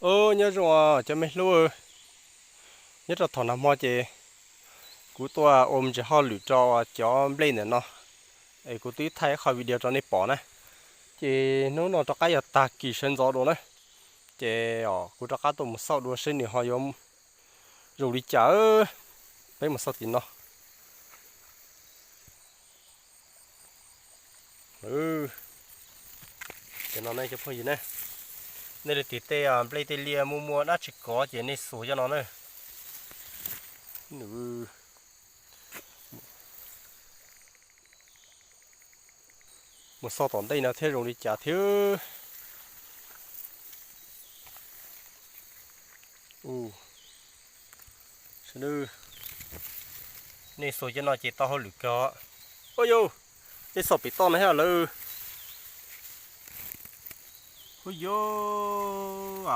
Ub, nyob zoo cov me hlub, nyob rau thaum nag hmo ces kuv tuaj ua me ntsis hauj lwm rau cov nplej ntawm no, es kuv twb thaij ib qho video rau nej pom na. Ces hnub no rov qab yog tag kis sawv ntxov dua na, ces kuv rov qab tuaj mus xauj dua seb nws ho yuav zoo li cas. Peb mus xauj tim no. Cov no ne cov phooj ywg ne, nej leej twg tej nplej tej liaj muaj muaj dab tsi kov ces nej xuas cov no na. Mus xauj tom ntej no thiab zoo li cas thiab. Nej xuas cov no ces tau hauj lwm kawg. Ua yus, nej xauj pem toj no thiab lawm. Ua yus,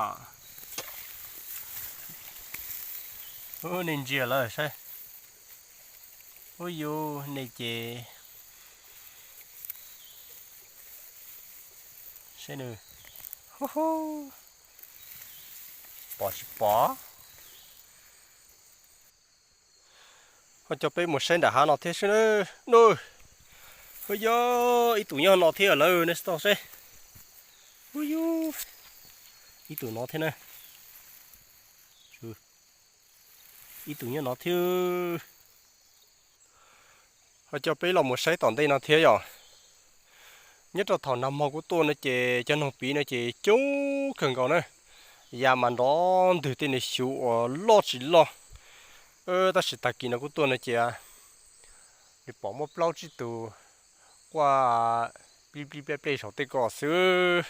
nej ntsia lawm saib. Ua yus, nej ces saib nws, hu hu, pom tsis pom. Ho coj peb mus saib nram hav no thiab seb. Nub, hu yus, ib tug nyob no thiab lawm, nej tau saib. Hu yus, ib tug no thiab na. Ib tug nyob no thiab. Ho coj peb los mus saib tom ntej no thiab yom. Nyob rau thaum nag hmo kuv tuaj no ces cov noog piv no ces coob kawg nkaus na. Ya mas nrov ntwg tej nws xyuv uas loj tsis loj. Tab sis tag kis no kuv tuaj no ces nws pom muaj plaub tsib tug quaj plij plij plej plej saum tej ko xwb.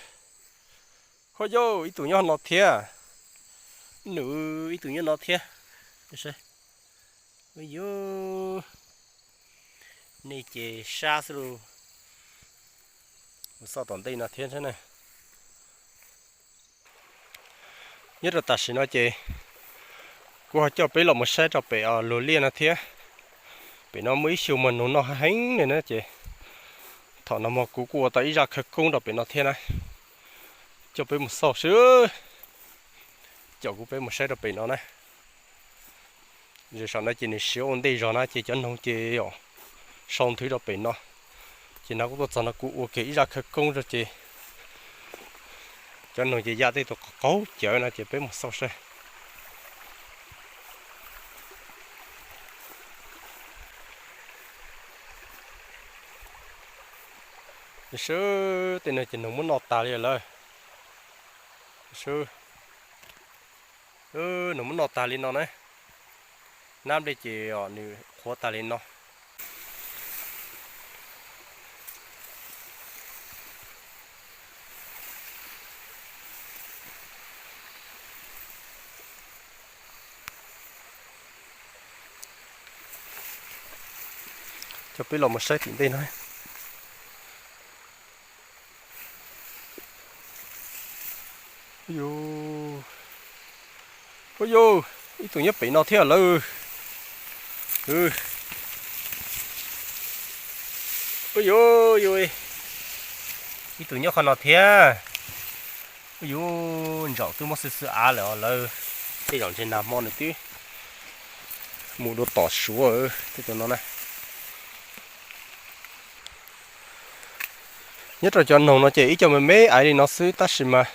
Ho yus, ib tug nyob no thiab. Nub, ib tug nyob no thiab. Hu yus, nej ces sab xwb lauj. Mus xauj tom ntej no thiab na. Nyob rau tam sim no ces kuv ho coj peb los mus saib rau pem luag liaj no thiab. Pem no muaj ib xyu muag noog noj heev li na ces thaum nag hmo kuv kuj ua tau ib zaj khawv koob rau pem no thiab na. Coj peb mus xauj seb, coj kuv peb mus saib rau pem no na. Ze saum no ces nws siav ua ntej zog na ces cov noog ces yom, sau nthwv rau pem no. Ces no kuv tuaj txog no kuv ua kiag ib zaj khawv koob rau ces cov noog ces ya tej tus qaug cawv no ces peb mus xauj saib. Sub, tej no ces noog muab noj tas li lawm. Sub, noog muab noj tas li no na. Nab nplej ces nws qhuav tas li no. Coj peb los mus saib tim ntej no. Ub yus, ib tug nyob pem no thiab lawm. Ub yus, ib tug nyob qhov no thiab. Ub yus, ntsaum twb muab xwb xwb av lawm os lawv. Tej zaum ntshe nag hmo nws twb mus dua tom suav tej tus no na. Nyob rau cov noog no ces ib co me me aiv li no xwb tab sis mas,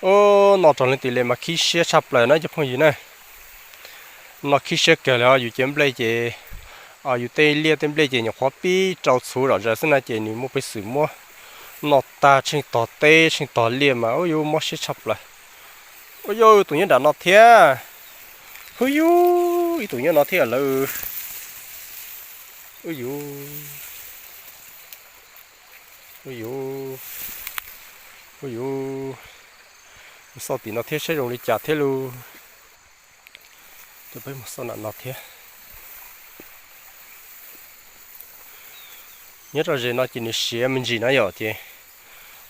noj rau leej twg li mas khib siab tshaj plaws na cov phooj ywg na. Noj khib siab kawg li os, yus cev nplej ces, yus tej liaj tej nplej ces nyuam qhuav pib rau txhuv zom zaws xwb na ces nws muaj peev xwm muab noj tag tsheej tog teb tsheej tog liaj mas ub yus mob siab tshaj plaws. Ub yus, tus nyob nram no thiab. Ub yus, ib tus nyob no thiab lawm. Ub yus, ub yus, ub yus, mus xauj tim no thiab saib zoo li cas thiab lauj. Coj peb mus xauj nram no thiab. Nyob rau ze no ces nws siav me ntsis na yom ces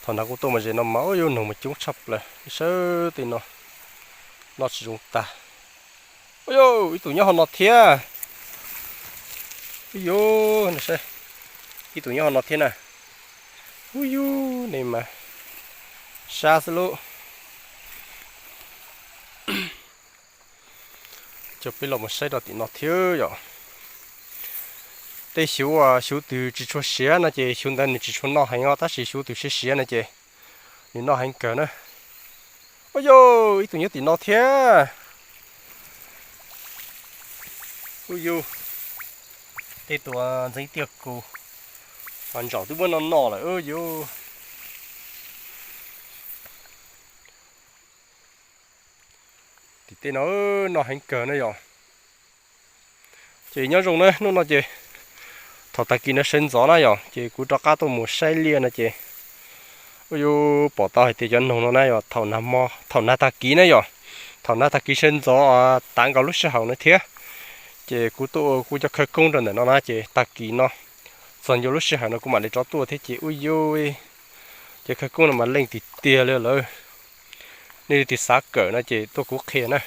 thaum nrog kuv tuaj mus ze no mas ub yus noog mas coob tshaj plaws sawb tej no, noj tsis zoo tag. Ub yus, ib tug nyob hauv no thiab. Ub yus, ib tug nyob hauv no thiab na. Ub yus, nej mas sab xwb lauj. Coj peb los mus saib rau tim no thiab yom. Tej xyuv, xyuv twg tsis tshua siav no ces xyuv ntawd nws tsis tshua noj heev os, tab sis xyuv twg siav siav no ces nws noj heev kawg na. Ua yus, ib tug nyob tim no thiab. Ua yus, tej tus ntxeev tiaj kus, ntsaum twb muab noj noj lawm yus. Tim tej no noj heev kawg na yom. Ces nyob zoo na, hnub no ces thaum tag kis no sawv ntxov na yom, ces kuv rov qab tuaj mus saib liaj no ces, ua yus, pom tau hais tias cov noog no na yom, thaum nag hmo, thaum nag tag kis na yom, thaum nag tag kis sawv ntxov tav nkaus lub sij hawm no thiab, ces kuv tuaj ua kuv cov khawv koob rau ntawm no na ces tag kis no txog ncua lub sij hawm no kuv mam li rov tuaj thiab ces ua yus, cov khawv koob no mas leej tiag tiag li lawm. Nej leej twg xav kawm no ces tuaj kuv qhia na.